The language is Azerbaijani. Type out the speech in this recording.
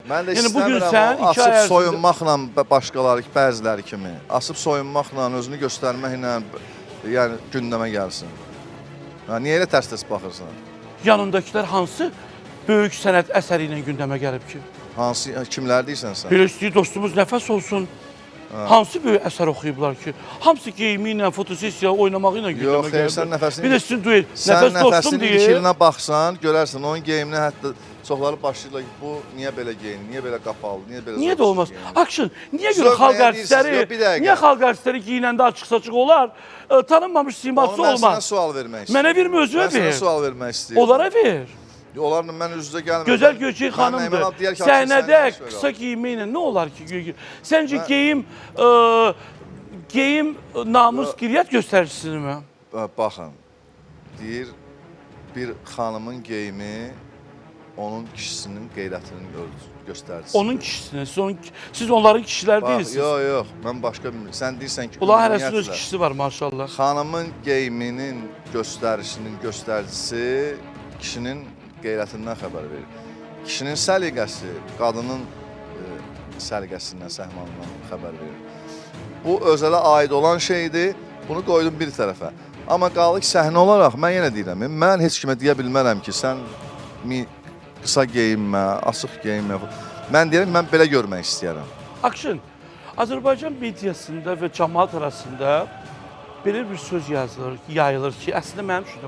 Mən də Yəni bu gün istəmirəm sən o 2 ay asıb ərzində soyunmaqla başqaları, bəziləri kimi, asıb soyunmaqla, özünü göstərməklə, yəni gündəmə gəlsin. Ha, niyə elə tərs-tərs baxırsan? Yanındakılar hansı böyük sənət əsəri ilə gündəmə gəlib ki? Hansı kimlər deyirsən sən? Belə istəyir dostumuz nəfəs olsun. Hansı böyük əsər oxuyublar ki? Hamısı geyimi ilə, fotosessiya oynamağı ilə gündəmə Yox, xeyr, gəliblər. sən nəfəsini Bir də sizin duet, Sən nəfəs dostum nəfəsin ilk deyir. ilinə baxsan, görərsən onun geyiminə hətta çoxları başlayırlar ki, bu niyə belə geyinir, niyə belə qapalı, niyə belə Niyə də zövqsüz olmaz? geyinir? Akşın, niyə görə Zövq xalq nəyə deyirsiniz? artistləri, Yox, bir dəqiqə. niyə xalq artistləri geyinəndə açıq-saçıq olar, tanınmamış siması Onu mən sənə olmaz? sual vermək istəyirəm. Mənə vermə, özünə Mən sənə ver. sual vermək istəyirəm. Onlara ver. Onlarla mən üz-üzə gəlmirəm. Gözəl Göyçək xanımdır. Səhnədə qısa geyimi ilə nə olar ki? Səncə geyim geyim namus qiriyyət göstəricisidirmi? Baxın, deyir bir xanımın geyimi onun kişisinin qeyrətinin göstəricisidir. Onun kişisini, siz onların kişiləri Bax, deyilsiniz. yox, yox, mən başqa bilmirəm. Sən deyirsən ki, Bunların hərəsinin öz ümumiyyətlə, kişisi var maşallah. xanımın geyiminin göstərişinin göstəricisi kişinin qeyrətindən xəbər verir. Kişinin səliqəsi qadının səliqəsindən, səhmanından xəbər verir. Bu özələ aid olan şeydir. Bunu qoydum bir tərəfə. Amma qaldı ki, səhnə olaraq mən yenə deyirəm, mən heç kimə deyə bilmərəm ki, sən qısa geyinmə, açıq geyinmə. Mən deyirəm, mən belə görmək istəyirəm. Akşın, Azərbaycan mediasında və cəmaət arasında belə bir söz yazılır, yayılır ki, əslində mənim üçün də bu